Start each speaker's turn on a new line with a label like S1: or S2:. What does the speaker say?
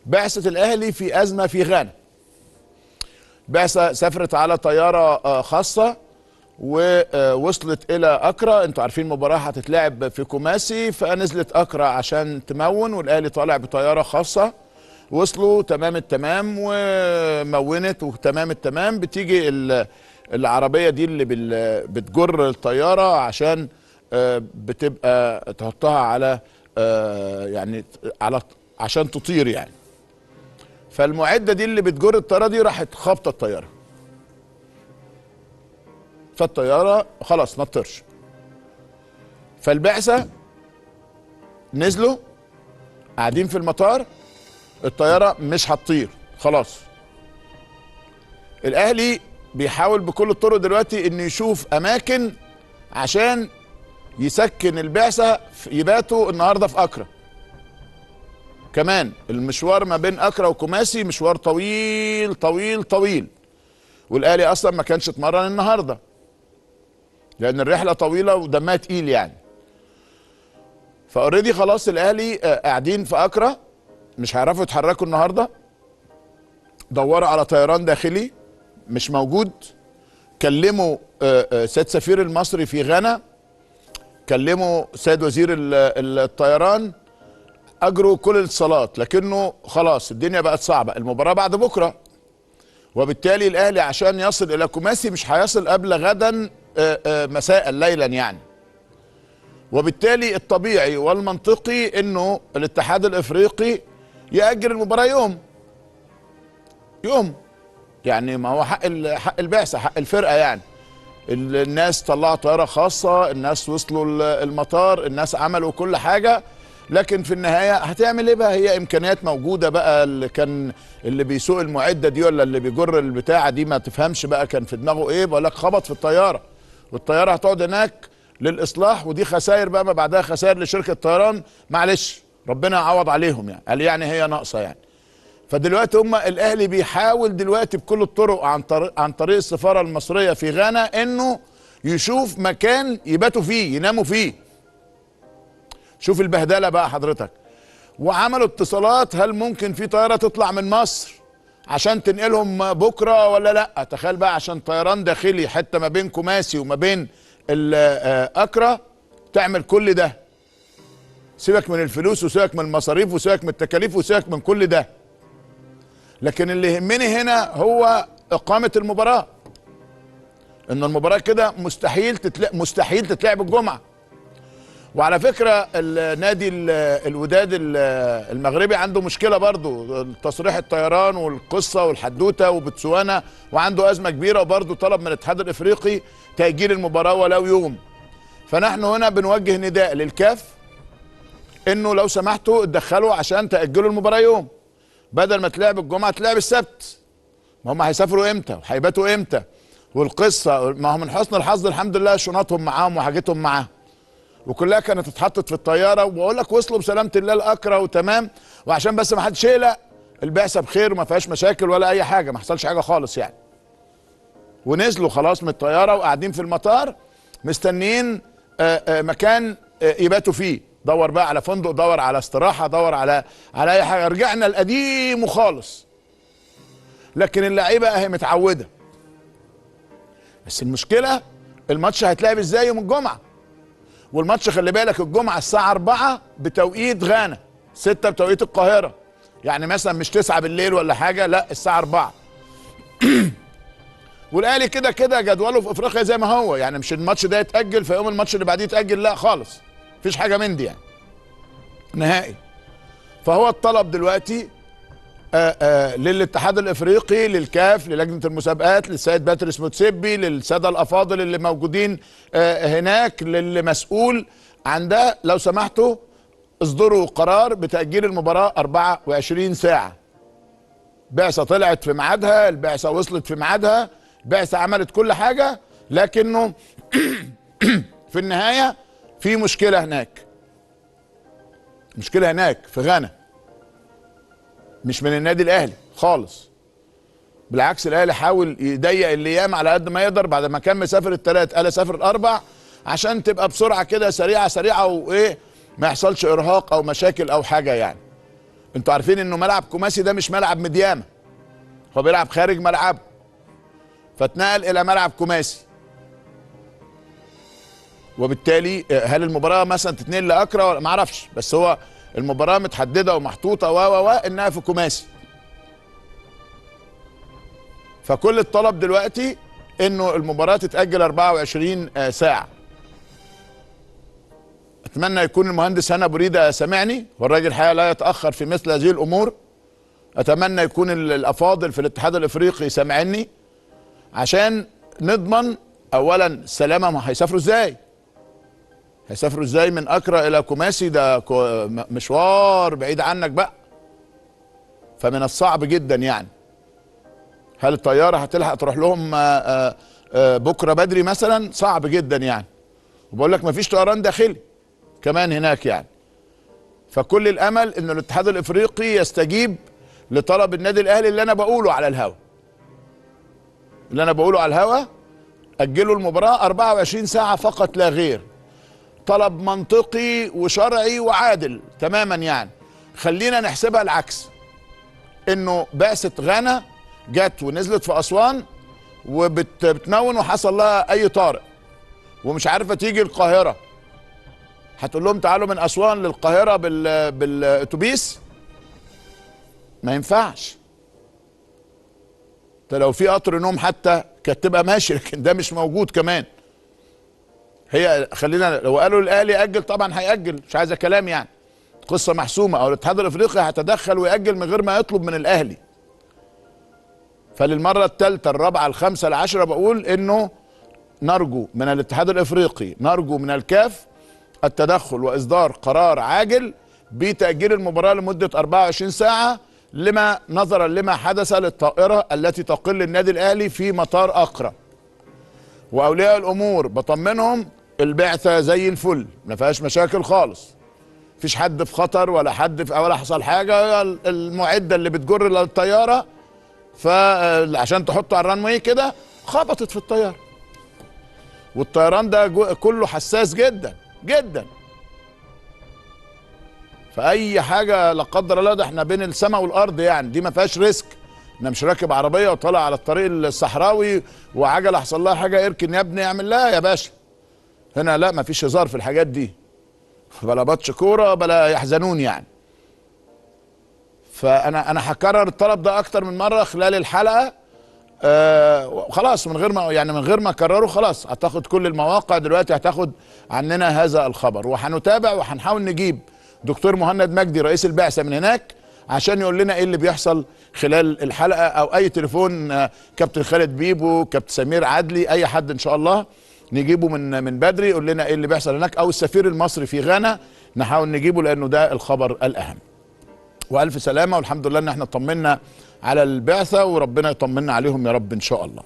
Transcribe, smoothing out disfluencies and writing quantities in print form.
S1: بعثه الاهلي في ازمة في غانا. بعثه سافرت على طيارة خاصة ووصلت الى اكرا. انتوا عارفين مباراة هتتلعب في كوماسي، فنزلت اكرا عشان تمون، والاهلي طالع بطيارة خاصة. وصلوا تمام التمام ومونت وتمام التمام. بتيجي العربية دي اللي بتجر الطيارة عشان بتبقى تحطها على يعني على عشان تطير يعني. فالمعده دي اللي بتجر الطيارة دي راحت خابطه الطيارة، فالطياره خلاص ما تطيرش. فالبعثه نزلوا قاعدين في المطار، الطيارة مش هتطير خلاص. الاهلي بيحاول بكل الطرق دلوقتي انه يشوف اماكن عشان يسكن البعثة يباتوا النهارده في اكرا. كمان المشوار ما بين اكرا وكوماسي مشوار طويل طويل طويل، والاهلي اصلا ما كانش اتمرن النهارده لان الرحلة طويلة ودمها تقيل يعني. ف already خلاص الاهلي قاعدين في اكرا، مش هيعرفوا يتحركوا النهارده. دوروا على طيران داخلي مش موجود. كلموا سيد سفير المصري في غانا، كلموا سيد وزير الطيران، اجروا كل الاتصالات، لكنه خلاص الدنيا بقت صعبة. المباراة بعد بكره، وبالتالي الاهلي عشان يصل الى كوماسي مش هيصل قبل غدا مساء ليلا يعني. وبالتالي الطبيعي والمنطقي انه الاتحاد الافريقي يأجل المباراة يوم يوم يعني. ما هو حق البعثة، حق الفرقة يعني. الناس طلعوا طيارة خاصة، الناس وصلوا المطار، الناس عملوا كل حاجة، لكن في النهاية هتعمل ايه بقى؟ هي امكانيات موجودة بقى. اللي كان اللي بيسوق المعدة دي ولا اللي بيجر البتاعه دي ما تفهمش بقى كان في دماغه ايه. بقول لك خبط في الطيارة، والطياره هتقعد هناك للاصلاح، ودي خسائر بقى ما بعدها خسائر لشركة الطيران. معلش ربنا يعوض عليهم يعني، قال يعني هي ناقصه يعني. فدلوقتي هم الاهلي بيحاول دلوقتي بكل الطرق عن طريق السفارة المصرية في غانا انه يشوف مكان يباتوا فيه، يناموا فيه. شوف البهدله بقى حضرتك. وعملوا اتصالات، هل ممكن في طيارة تطلع من مصر عشان تنقلهم بكره ولا لا؟ تخيل بقى، عشان طيران داخلي حتى ما بين كوماسي وما بين اكرا تعمل كل ده. سيبك من الفلوس وسيبك من المصاريف وسيبك من التكاليف وسيبك من كل ده، لكن اللي يهمني هنا هو اقامه المباراة. ان المباراة كده مستحيل مستحيل تتلعب الجمعة. وعلى فكرة النادي الوداد المغربي عنده مشكلة برضو، تصريح الطيران والقصه والحدوته وبتسوانا، وعنده ازمة كبيرة، وبرضو طلب من الاتحاد الافريقي تاجيل المباراة ولو يوم. فنحن هنا بنوجه نداء للكاف انه لو سمحتوا اتدخلوا عشان تاجلوا المباراة يوم، بدل ما تلعب الجمعة تلعب السبت. ما هم هيسافروا امتى وهيباتوا امتى والقصه؟ ما هو من حسن الحظ الحمد لله شنطهم معاهم وحاجتهم معاهم، وكلها كانت اتحطت في الطيارة. وبقول لك وصلوا بسلامه الله لاكرا وتمام. وعشان بس ما حدش يقلق، البعثة بخير وما فيهاش مشاكل ولا اي حاجة، ما حصلش حاجة خالص يعني. ونزلوا خلاص من الطيارة وقاعدين في المطار مستنيين مكان يباتوا فيه. دور بقى على فندق، دور على استراحة، دور على اي حاجة. رجعنا القديم وخالص، لكن اللعيبة اهي متعوده. بس المشكلة الماتش هيتلعب ازاي يوم الجمعة؟ والماتش خلي بالك الجمعة الساعة 4 بتوقيت غانا، 6 بتوقيت القاهرة. يعني مثلا مش 9 بالليل ولا حاجة، لا الساعة 4. والاهلي كده كده جدوله في افريقيا زي ما هو يعني، مش الماتش ده يتاجل فيقوم الماتش اللي بعديه يتاجل، لا خالص، مفيش حاجة من دي يعني نهائي. فهو الطلب دلوقتي للاتحاد الافريقي، للكاف، للجنة المسابقات، للسيد باتريس موتسيبي، للسادة الافاضل اللي موجودين هناك، للي مسؤول عن ده، لو سمحتوا اصدروا قرار بتاجيل المباراة 24 ساعة. بعثه طلعت في ميعادها، البعثة وصلت في ميعادها، البعثة عملت كل حاجة، لكنه في النهاية في مشكلة هناك. مشكلة هناك في غانا، مش من النادي الاهلي خالص. بالعكس الاهلي حاول يضيق الايام على قد ما يقدر. بعد ما كان مسافر الثلاث قال اسافر الاربع عشان تبقى بسرعة كده، سريعة سريعة، وايه ما يحصلش ارهاق او مشاكل او حاجة يعني. انتوا عارفين انه ملعب كوماسي ده مش ملعب مديامة، هو بيلعب خارج ملعبه، فاتنقل الى ملعب كوماسي. وبالتالي هل المباراة مثلا تتنقل لاكرا ولا ما اعرفش، بس هو المباراة متحدده ومحطوطه و و و انها في كوماسي. فكل الطلب دلوقتي انه المباراة تتاجل 24 ساعة. اتمنى يكون المهندس هنا بريدة سامعني، والراجل الحقيقة لا يتاخر في مثل هذه الامور. اتمنى يكون الافاضل في الاتحاد الافريقي سامعني عشان نضمن اولا السلامة. ما هيسافروا ازاي؟ هيسافروا ازاي من اكرا الى كوماسي؟ ده مشوار بعيد عنك بقى، فمن الصعب جدا يعني. هل الطيارة هتلحق تروح لهم بكره بدري مثلا؟ صعب جدا يعني. وبقول لك مفيش طيران داخلي كمان هناك يعني. فكل الامل ان الاتحاد الافريقي يستجيب لطلب النادي الاهلي اللي انا بقوله على الهوا. اللي انا بقوله على الهوا، اجلوا المباراة 24 ساعة فقط لا غير. طلب منطقي وشرعي وعادل تماما يعني. خلينا نحسبها العكس، انه بعثه غانا جت ونزلت في اسوان وبتنون وحصل لها اي طارئ ومش عارفه تيجي القاهرة، هتقول لهم تعالوا من اسوان للقاهره بالاتوبيس؟ ما ينفعش. ده لو في قطر نوم حتى كانت تبقى ماشي، لكن ده مش موجود كمان. هي خلينا لو قالوا الاهلي اجل طبعا هيأجل، مش عايزه كلام يعني، قصة محسومة. او الاتحاد الافريقي هيتدخل ويأجل من غير ما يطلب من الاهلي. فللمره الثالثة الرابعة الخامسة العشرة بقول انه نرجو من الاتحاد الافريقي، نرجو من الكاف التدخل واصدار قرار عاجل بتأجيل المباراة لمدة 24 ساعة لما نظرا لما حدث للطائرة التي تقل النادي الاهلي في مطار اكرا. واولياء الامور بطمنهم البعثة زي الفل، ما فيهاش مشاكل خالص، مفيش حد في خطر ولا حد في ولا حصل حاجة. المعدة اللي بتجر للطياره فعشان تحطه على الران واي كده خبطت في الطيارة، والطيران ده كله حساس جدا جدا، فاي حاجة لا قدر الله ده احنا بين السماء والارض يعني، دي ما فيهاش risk. انا مش راكب عربية وطالع على الطريق الصحراوي وعجلة حصل لها حاجة اركن يا ابني اعمل، لا يا باشا، هنا لا، ما فيش هزار في الحاجات دي، بلا بطش كورة بلا يحزنون يعني. فانا هكرر الطلب ده اكتر من مرة خلال الحلقة. خلاص من غير ما يعني من غير ما اكرره خلاص، اعتقد كل المواقع دلوقتي هتاخد عننا هذا الخبر، وهنتابع وهنحاول نجيب دكتور مهند مجدي رئيس البعثة من هناك عشان يقول لنا ايه اللي بيحصل خلال الحلقة، او اي تليفون كابتن خالد بيبو، كابتن سمير عدلي، اي حد ان شاء الله نجيبه من بدري يقول لنا ايه اللي بيحصل هناك، او السفير المصري في غانا نحاول نجيبه لانه ده الخبر الاهم. والف سلامه، والحمد لله ان احنا طمنا على البعثة، وربنا يطمنا عليهم يا رب ان شاء الله.